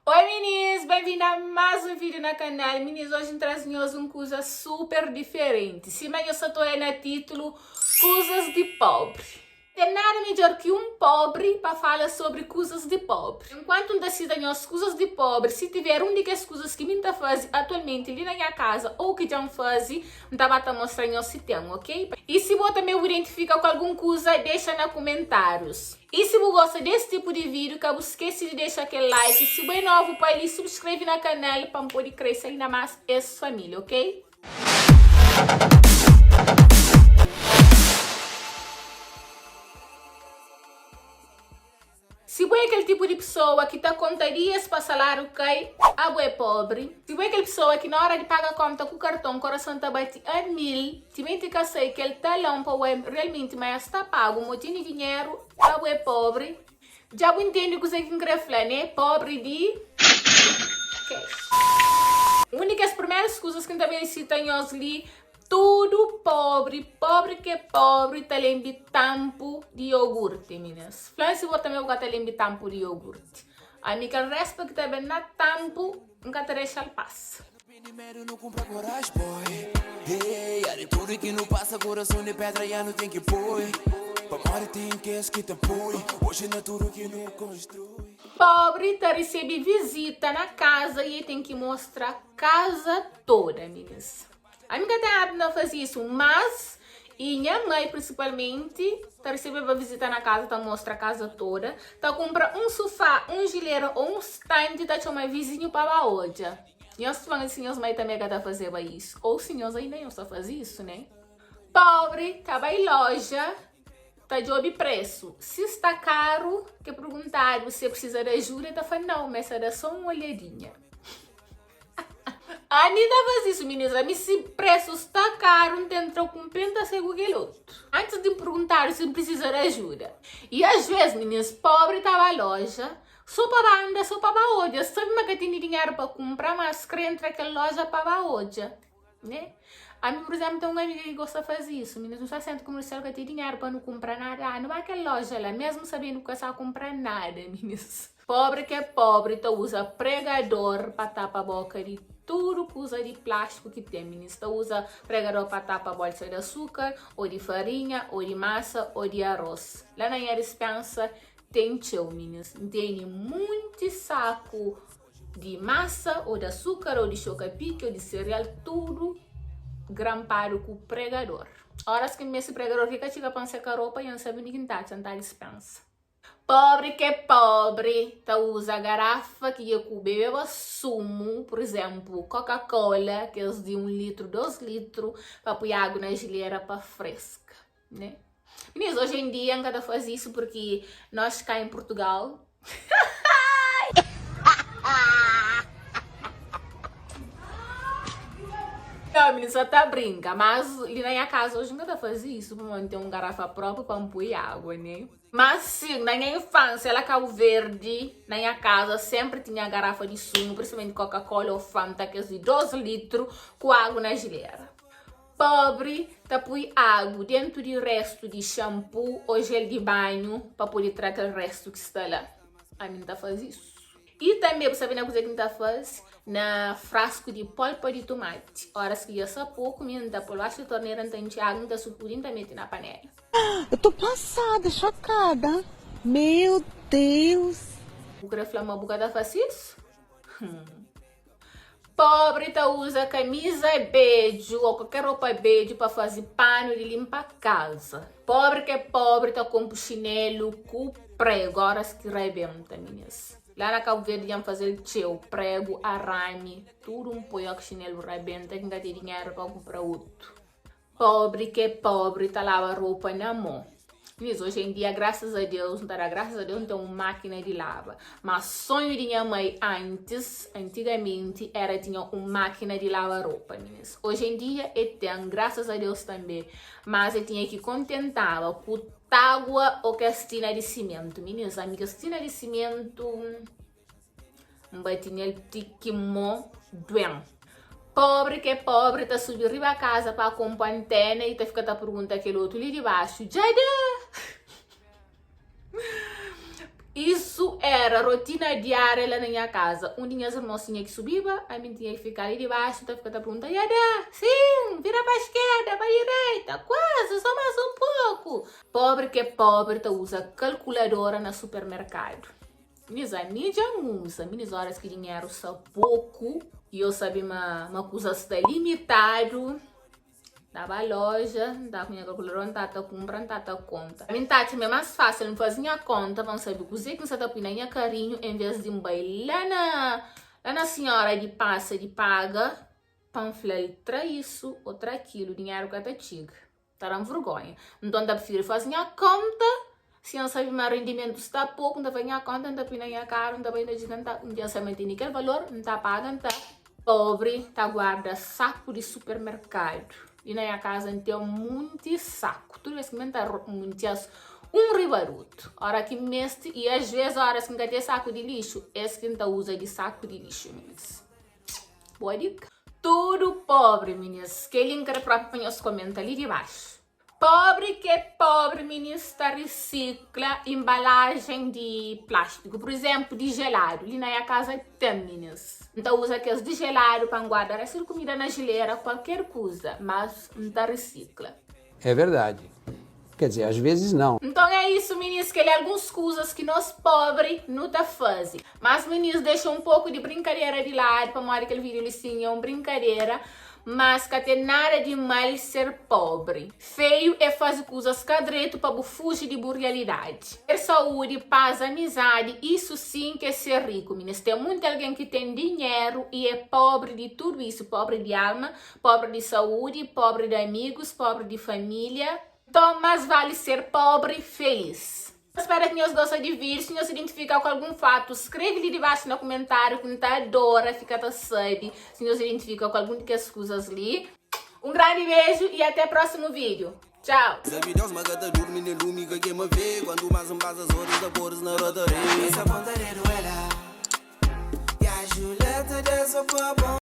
Oi minis, ben-vindo a más un vídeo na kanal. Minis, hoje N traze nhos un kuza super diferenti. Sima nhos sa ta oia na títulu, Kuzas di pobri. Ten nada midjor ki un pobri pa fala sobri kuzas di pobri. Enkuantu N ta sita nhos kuzas di pobri, si tiver un di kes kuzas ki mi N ta faze atualmenti li na nha kaza ou ki dja N faze, N ta ba ta mostra nhos si ten, ok? I si bo tanbe bu identifika ku algun kuza, dexa na kumentárius. I si bu gosta des tipu di vídiu, ka bu skese di dexa kel like. Si bu é novu pa li, subskreve na kanal pa N pode krese ainda más es família, ok? Si bu é kel tipu di pesoa ki ta konta dias pa saláriu kai, abo é pobri. Si bu é kel pesoa ki na óra di paga kónta ku karton korason ta bati a mil, timenti ka sai kel talon pa oia realmenti ma es ta pagu mo tene dinheru, abo é pobri. Dja bu ntende kuzê ki N krê fla, né? Pobri di cash. Un di kes primerus kuzas ki N ta ben sita nhos li, tudu pobri, pobri ki é pobri, ta lenbe tanpu di iogurti, minis. Fla-m si bo tanbê bu ka ta lenbe tanpu di iogurti. Ami kel respa ki ta ben na tanpu, N ka ta dexa-l pasa. Pobri ta resebe vizita na kaza i e ten ki mostra kaza toda, minis. Ami ka ten abitu na faze isu, mas i nha mai prinsipalmenti ta resebeba vizita na kaza ta mostra kaza toda, ta kunpra un sufá, un jilera ô un stanti ta txoma vizinhu pa ba odja. Nhos fla-m si nhos mai tanbê ka ta fazeba isu, ô si nhos ainda nhos ta faze isu, né? Pobri ta bai loja ta djobe presu. Si sta karu, ke perguntadu si e precisa di ajuda, e ta fla nau, ma e sa da so un olhadinha. Ami ta faze isu, minis, ami si presu sta karu, N ta entra ku un pé, N ta sai ku kel otu. Antis di N perguntadu si N precisa di ajuda. I asves, minis, pobri ta bai loja, So pa ba anda, so pa ba odja. Sabe ma ka tene dinheru pa kunpra, mas kre entra kel loja pa ba odja, ne? Ami, pur izénplu, ten un amiga ki gosta faze isu. Minus nu sta séntu kumersial ka ten dinheru pa nu kunpra nada, ah, nu ba kel loja la, mésmu sabendu ku ka sa kunpra nada, minus. Pobri ke pobri ta uza pregador pa tapa boka di tudu kuza di plástiku ki ten, minus. Ta uza pregador pa tapa bolsa di asukar, ô di farinha, ô di masa, ô di arôs. La na nha dispensa Ten txeu minis. N tene munti saku di masa ô di asukar ô di xokapiki ô di serial tudu granpadu ku pregador. Óras ki N meste pregador ki ka txiga pa N seka ropa dja N sabe undi ki N ta atxa, N ta dispensa. Pobri k'é pobri ta uza garafa ki dja ku bebeba sumu, pur izénplu, Coca-Cola, kes di un litru, dos litru, pa pui agu na jilera pa freska. Né? Meninas, hoje em dia N ka ta faze isso porque nós cá em Portugal. Não, meninas, só tá brinca, mas li na minha casa hoje N ka ta faze isso, porque N tem um garrafa própria para me pôr água, né? Mas sim, na minha infância, lá Cabo Verde, na minha casa, sempre tinha garrafa de sumo, principalmente Coca-Cola ou Fanta, que é de 12 litros, com água na geleira. Pobri ta pui agu dentu di restu di xanpu ô jel di banhu pa pode tra kel restu ki sta la. Ami N ta faze isu. I tanbê, bu sabe na kuzê ki N ta faze? Na frasku di polpa di tumati. Óras ki dja sta poku, mi N ta pô-l baxu di tornera, N ta intxi agu, N ta sukudi, N ta mete na panela. Eu tô passada, chocada. Meu Deus! Bu krê fla ma bu ka ta fase isu? Hum. Pobri ta uza kamiza bedju ô kualker ropa bedju pa faze panu di linpa kaza. Pobri ke pobri ta konpu xinelu ku pregu oras ki rebenta, minis. La na Kabu Verdi dja N faze-l txeu, pregu, arami, tudu N poi oki xinelu rabenta ki N ka ten dinheru pa kunpra otu. Pobri ke pobri ta laba ropa na mo. Minis, hoje em dia, graças a Deus, N ta da graças a Deus, N ten un mákina di laba. Ma sonhu di nha mai antis, antigamenti, era tinha un mákina di laba ropa, minis. Hoje em dia, e ten, graças a Deus tanbe, mas e tinha ki kontentaba ku tágua o kes tina di simentu. Minis, ami kes tina di simentu. N bati nel ti ki mo duen. Pobri ke pobri ta subi riba kaza pa konpo antena i ta fika ta pergunta kel otu li di baxu, Dja da? Isu era. rotina diária la na nha kaza, un di nhas irmons tinha ki subiba, ami N tinha ki fika li dibaxu ta fika ta pergunta, Yadá? Sin! Vira pa skerda, pa direita, kuazi, so más un poku! Pobri ki é pobri ta uza kalkuladora na supermerkadu. Minis, ami dja N uza. Minis, óras ki dinheru sta poku i yo sabe ma ma kuza sta limitadu, N ta ba loja, N ta ku nha kalkuladora, N ta ta kunpra, N ta ta konta. Ami N ta atxa ma é más fásil N faze nha konta pa N sabe kuzê ki N sa ta pui na nha karinhu envês di N bai la na la na sinhora di pasa di paga pa N fla-l tra isu ô tra kilu, dinheru ka ta txiga. Ta da-m vergonha. Nton N ta prifiri faze nha konta, si N sabe ma rendimentu sta poku, N ta faze nha konta, N ta pui na nha karu, N ta bai na dja N ta dja N sabe ma N tene kel valor, N ta paga, N ta. Pobri ta guarda saku di supermerkadu. Li na nha kaza N ten munti saku. Tudu bes ki mi N ta muntia-s un riba di otu. Ora ki N meste i asves oras ki N ka ten saku di lixu, es ki N ta uza di saku di lixu, minis. Boa dika. Tudu pobri, minis. Kel-li N kre propi pa nhos komenta li di baxu. Pobri ke pobri minis ta risikla embalajen di plástiku, pur izénplu di jeladu. Li na nha kaza ten minis. N ta uza kes di jeladu pa N guarda restu di kumida na jilera, kualker kuza, mas N ta risikla. É verdade. Quer dizer, às vezes não. Nton é isu minis, kel é alguns kuzas ki nos pobri nu ta fazi. Mas minis dexa un poku di brinkadera di ladu pamodi kel video li sin é un brinkadera. Mas ka ten nada di mal ser pobri. Feiu é faze kuzas ka dretu pa bu fuji di bu rialidadi. Ter saúdi, paz, amizadi, isu sin ke ser riku. Minis, ten munti algen ki ten dinheru i é pobri di tudu isu, pobri di alma, pobri di saúdi, pobri di amigus, pobri di familia. Nton, mas vali ser pobri feliz. Spera ki nhos gosta di vídeo, si nhos identifika ku algun fatu, skrebe li dibaxu na kumentáriu ki N ta adora fika ta sabe si nhos identifika ku algun di kes kuzas li. Un grandi beju i até prósimu vídeo. Txau! Sabe Deus ma ka ta durmi nen lumi ka kema vê Quanto mais N pasa as horas da cores na rota rê Essa ponta dedo ela E a Julieta dessa pa bom.